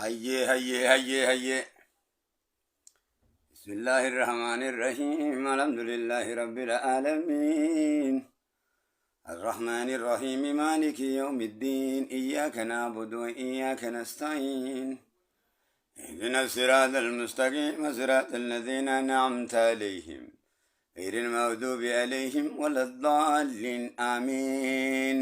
Hayyee hayyee hayyee hayyee. بسم الله الرحمن الرحيم الحمد لله رب العالمين الرحمن الرحيم مالك يوم الدين إياك نعبد وإياك نستعين اهدنا الصراط المستقيم صراط الذين أنعمت عليهم غير المغضوب عليهم ولا الضالين آمين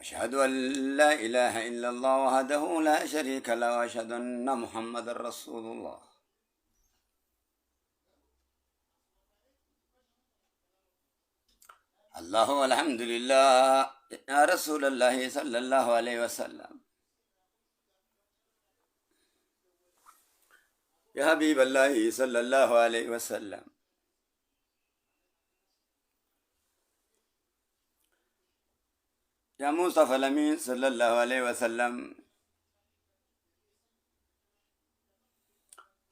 أشهد أن لا إله إلا الله وحده لا شريك له وأشهد أن محمدا رسول الله الله والحمد لله يا رسول الله صلى الله عليه وسلم يا حبيب الله صلى الله عليه وسلم يا مصطفى الأمين صلى الله عليه وسلم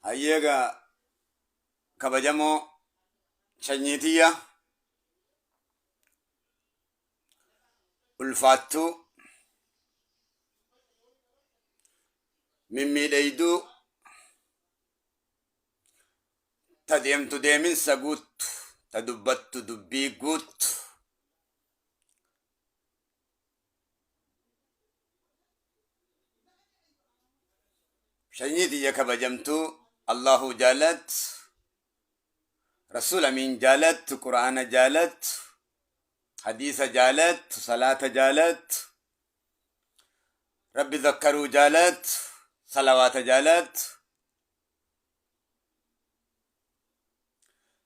hayyeega kabajamoo shanyiitiyya ulfaattuu mimmiidheeyduu ta deemtu deeminsa guuttu ta dubbattu dubbii guuttu Sanyii tiyya kabajamtuu Allahu jaalat Rasuul Amiin jaalat Qur'aana jaalat Hadiisa jaalat Salaata jaalat Rabbi zakkaruu jaalat Salawaata jaalat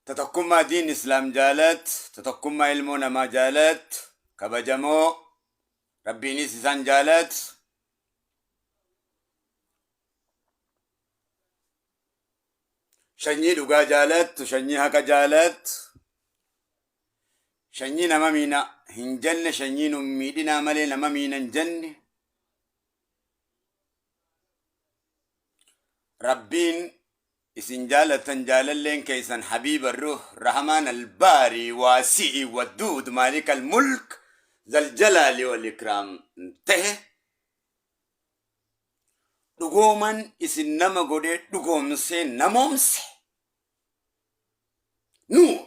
Ta tokkummaa diin islaam jaalat ta tokkummaa ilmoo namaa jaalat kabajamoo Rabbiinis isaan jaalat shanyii dhugaa jaalattu shanyii haqa jaalattu shanyii nama miina hin jenne shanyii nun miidhinaa malee nama miina hin jenne Rabbiin isin jaalatan jaalalleen keessan habiiba ruh rahmaan albaari waasi'i waduud maalika almulk zaljalaali wal ikraam tahe dhugooman isin nama godhee dhugoomsee namoomse nuur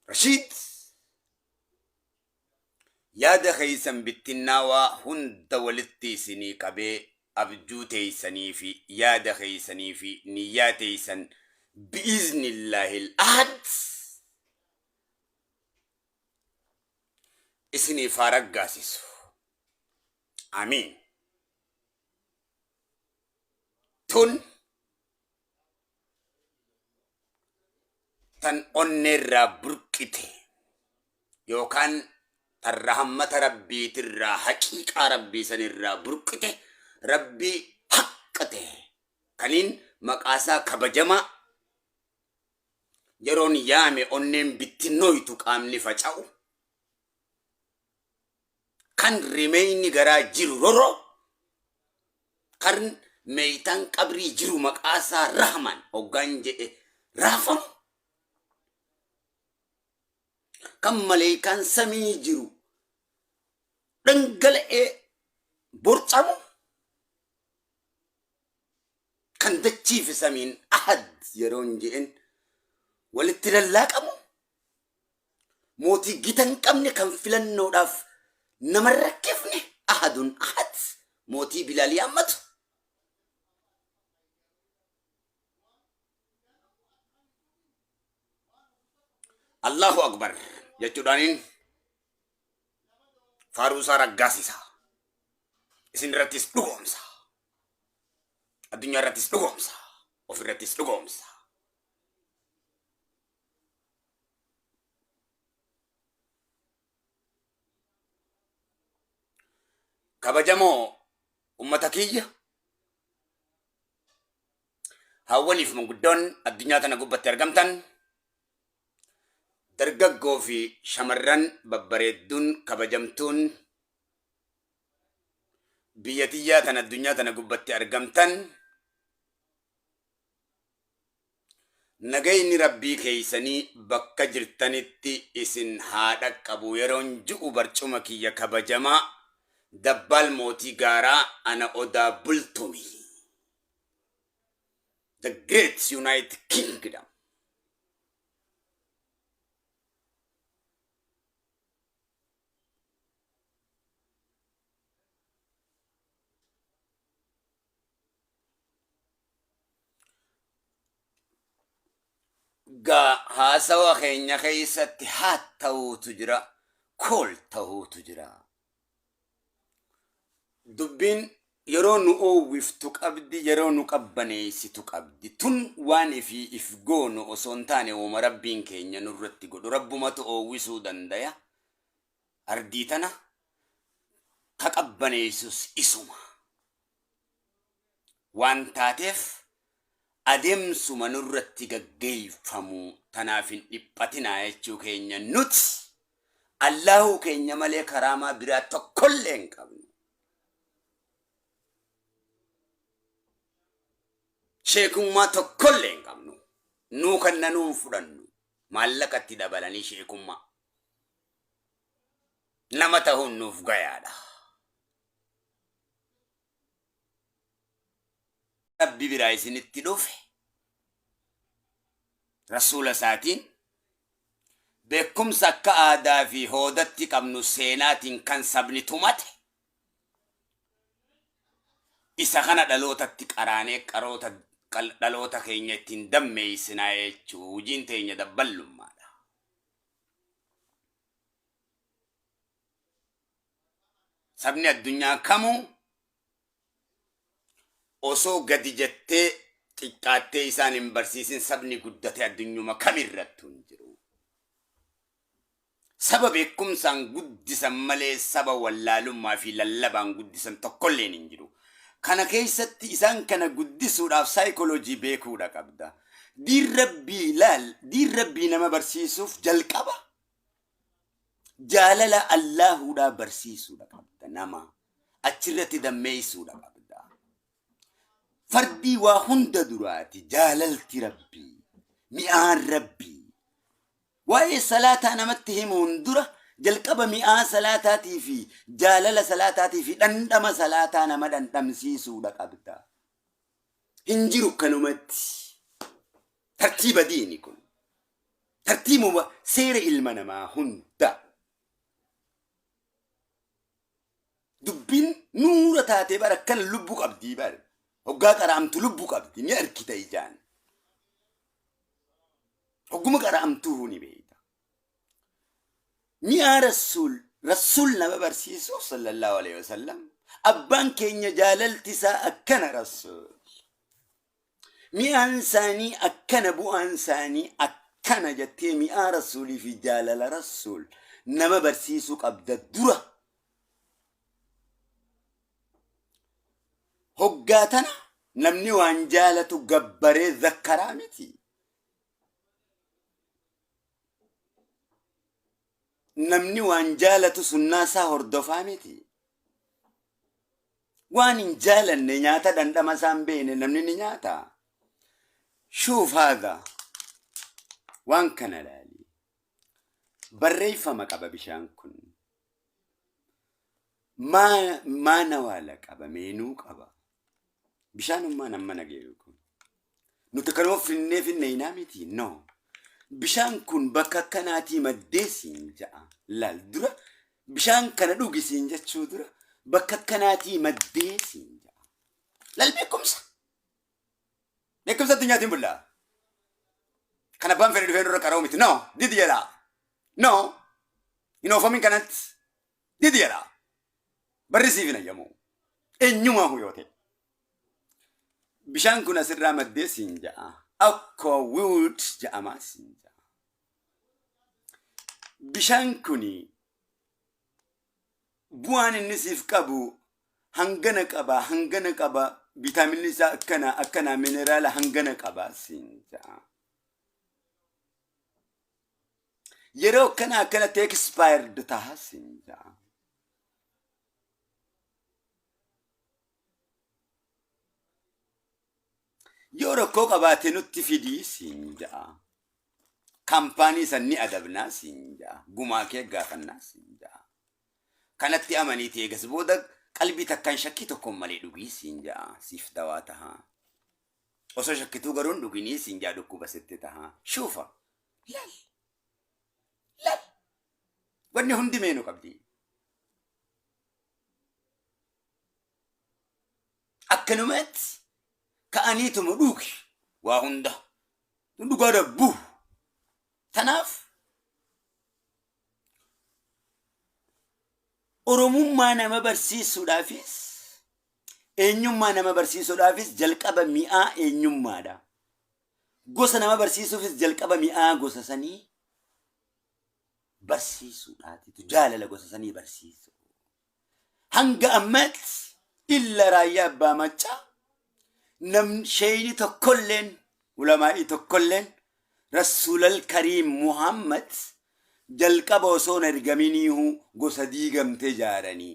rashiid Yaada keessan bittinnaawaa hunda walitti isinii qabee abjuu teeysanii fi yaada keeysanii fi niyyaa teeysan bi'iznillahil ahad isiniif haa raggaasisu. Amiin. Tun tan onneerraa burqite yookaan tan rahammata rabbiitirraa haqiiqaa rabbii sanirraa burqite rabbii haqqa ta'e kaniin maqaasaa kabajamaa yeroon yaame onneen bittinnooytu qaamni faca'u kan rimeyni garaa jiru roroo kan meeytaan qabrii jiru maqaasaa rahman hoggaan jedhe raafamu kan maleeykaan samii jiru dhangala'ee borcamu kan dachii fi samiin ahad yeroon je'en walitti lallaaqamu mootii gita hin qabne kan filannoodhaaf nama hin rakkifne ahadun ahad mootii bilaal yaammatu Allahu Akbar jechuudhaaniin faaruu isaa raggaasisa. Isin irrattis dhugoomsa. Addunyaa irrattis dhugoomsa. Of irrattis dhugoomsa. Kabajamoo ummata kiyya haawwaniif manguddoon addunyaa tana gubbatti argamtan dargaggoo fi shamarran babbareedduun kabajamtuun biyya tiyyaa tan addunyaa tana gubbatti argamtan. Nagayni Rabbii keeysanii bakka jirtanitti isin haa dhaqqabu yeroon ju'u barcuma kiyya kabajamaa Dabbaal Mootii Gaaraa ana Odaa Bultumi. The Great United Kingdom. Gaa haasawa keenya keessatti haat ta'uutu jira, kool ta'uutu jira. Dubbiin yeroo nu oowwiftu qabdi, yeroo nu qabbaneessitu qabdi. Tun waan ifii if goonu osoo hin taane uuma Rabbiin keenya nurratti godhu. Rabbumatu oowwisuu dandaya. Ardii tana ka qabbaneessus isuma. Waan taateef adeemsuma nurratti gaggeeyfamu tanaaf hin dhiphatinaa jechuu keenya nuti Allaahuu keenya malee karaamaa biraa tokkollee hin qabnu. Sheekummaa tokkollee hin qabnu. Nuu kannanuu hin fudhannu. Maallaqa itti dabalanii sheekummaa. Nama tahuun nuuf gayaadha. Rabbi biraa isinitti dhufe rasuula isaatiin beekumsa akka aadaa fi hoodatti qabnu seenaatiin kan sabni tumate isa kana dhalootatti qaraanee qaroota dhaloota keenya ittiin dammeessinaa jechuu hojiin teenya dabballummaadha. Sabni addunyaa kamuu osoo gadi jettee xiqqaattee isaan hin barsiisin sabni guddate addunyuma kamirrattuu hin jiru. Saba beekumsaan guddisan malee saba wallaalummaa fi lallabaan guddisan tokkolleen hin jiru. Kana keessatti isaan kana guddisuudhaaf saayikooloojii beekuudha qabda. Diin rabbii laal, diin rabbii nama barsiisuuf jalqaba. Jaalala Allaahuudhaa barsiisuudha qabda nama. Achirratti dammeessuudha qabda. Fardii waa hunda duraati jaalalti rabbii, mi'aan rabbii. Waa'ee salaataa namatti himuun dura jalqaba mi'aa salaataatii fi jaalala salaataatii fi dhandhama salaataa nama dhandhamsiisuudha qabda. Hin jiru kanumatti. Tartiiba diini kun. Tartiibuma seera ilma namaa hunda. Dubbiin nuura taatee bara akkana lubbu qabdii bara. Hoggaa qara'amtu lubbu qabdi ni argita ijaan. Hogguma qara'amtuu ni beekta. Mi'aa Rasuul Rasuul nama barsiisu sallallahu alaihi wasallam abbaan keenya jaalalti isaa akkana Rasuul. Mi'aan isaanii akkana bu'aan isaanii akkana jettee mi'aa Rasuulii fi jaalala Rasuul nama barsiisuu qabda dura. Hoggaa tana namni waan jaalatu gabbaree zakkaraa miti. Namni waan jaalatu sunnaa isaa hordofaa miti. Waan hin jaalanne nyaata dhandhama isaa hin beekne namni ni nyaata. Shuuf haadha waan kana laali. Barreeffama qaba bishaan kun. Maa maa nawaala qaba meenuu qaba. Bishaanummaan amma nageeyu kun. Nuti kanuma finnee finneeyinaa miti no. Bishaan kun bakka akkanaatii maddee siin ja'a. Laal dura bishaan kana dhugi siin jechuu dura bakka akkanaatii maddee siin ja'a. Laal beekumsa. Beekumsa addunyaatiin bullaa. Kan abbaan fedhe dhufee nurra qara'u miti. No didi jedha. No hin oofamin kanatti didi jedha. Barri siif hin ayyamu. Eenyumaahu yoo ta'e. Bishaan kun asirraa maddee siin ja'a. Akka wood ja'amaa siin ja'a. Bishaan kun bu'aan inni siif qabu hangana qaba hangana qaba vitaaminni isaa akkana akkana mineraala hangana qaba siin ja'a. Yeroo akkana akkanatti expired taha siin ja'a. Yoo rakkoo qabaate nutti fidii siin ja'a. Kaampaanii san ni adabnaa siin ja'a. Gumaa kee gaafannaa siin ja'a. Kanatti amaniiti eegas booda qalbii takkaan shakkii tokkoon malee dhugii siin ja'a. Siif dawaa taha. Osoo shakkituu garuu hin dhuginii siin ja'a dhukkuba sitti taha. Shuufa. Laal. Laal. Wanni hundi meenu qabdi. Akkanumatti ka'aniituma dhugi waa hunda. Dhugaa dabbuu. Tanaaf Oromummaa nama barsiisuudhaafis eenyummaa nama barsiisuudhaafis jalqaba mi'aa eenyummaadha. Gosa nama barsiisuufis jalqaba mi'aa gosa sanii barsiisuudhaatitu jaalala gosa sanii barsiisu. Hanga ammaatti illa raayyaa abbaa maccaa namni sheeyni tokkolleen ulamaa'ii tokkolleen Rasuulal Kariim Muhammad jalqaba osoo hin ergaminiihu gosa diigamte jaaranii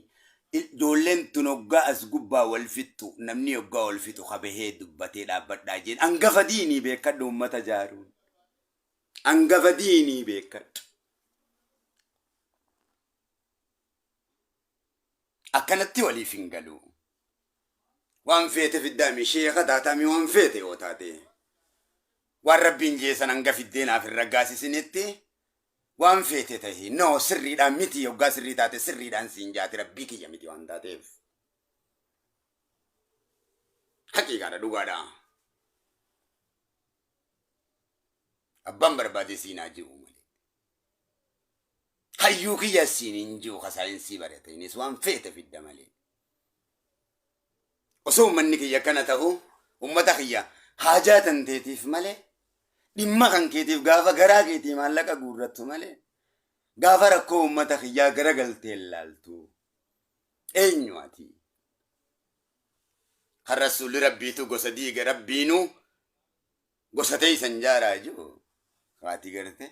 ijoolleen tun hoggaa as gubbaa wal fixxu namni hoggaa wal fixu kabahee dubbatee dhaabbadhaa jeen angafa diinii beekadhu ummata jaaruun angafa diinii beekadhu. Akkanatti waliif hin galu. Waan feete fiddaami sheeka taataami waan feete yoo taate. Waan rabbiin jeesan hanga fiddee naaf hin raggaasisinitti waan feete tahi. No sirriidhaan miti hoggaa sirrii taate sirriidhaan siin jaati rabbii kiyya miti waan taateef. Haqiiqaadha dhugaadha. Abbaan barbaade siin haa ji'u malee. Hayyuu kiyya siin hin ji'u ka saayinsii barate innis waan feete fidda malee. Osoo uummanni kiyya akkana ta'u uummata kiyya haajaa tanteetiif malee dhimma kan keetiif gaafa garaa keetii maallaqa guurrattu malee gaafa rakkoo uummata kiyyaa gara galtee laaltu eenyu ati? Kan rasuulli rabbiitu gosa diiga rabbiinuu gosa teessan jaaraa jiru haati garte.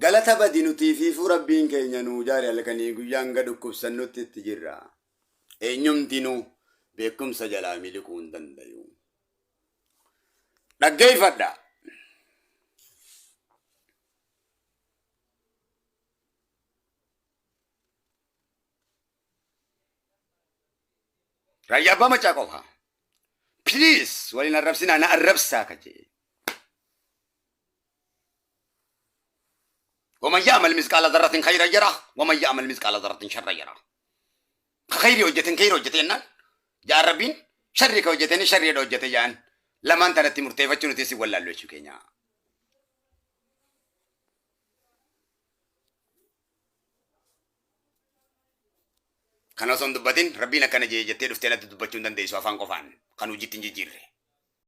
Galata badi nuti fiifuu rabbiin keenya nuu jaare halkanii guyyaan ga dhukkubsannutti itti jirra. Eenyumtinuu beekumsa jalaa miliquu hin dandayu. Dhaggeeffadha. Raayyaa abbaa macaa qofa. Please waliin arrabsinaa na arrabsaa ka jee. ومن يعمل مثقال ذرة خيرا يره ومن يعمل مثقال ذرة شرا يره خيري hojjeten khayri hojjete jennaan jaan rabbiin sharri ka hojjeteni sharri hojjete jaan lamaan tanatti murteeffachuu nuti si wallaallu jechuu keenya. Kana osoo hin dubbatin rabbiin akkana jee jettee dhuftee natti dubbachuu hin dandeessu afaan qofaan kan hojiitti hin jijjiirre.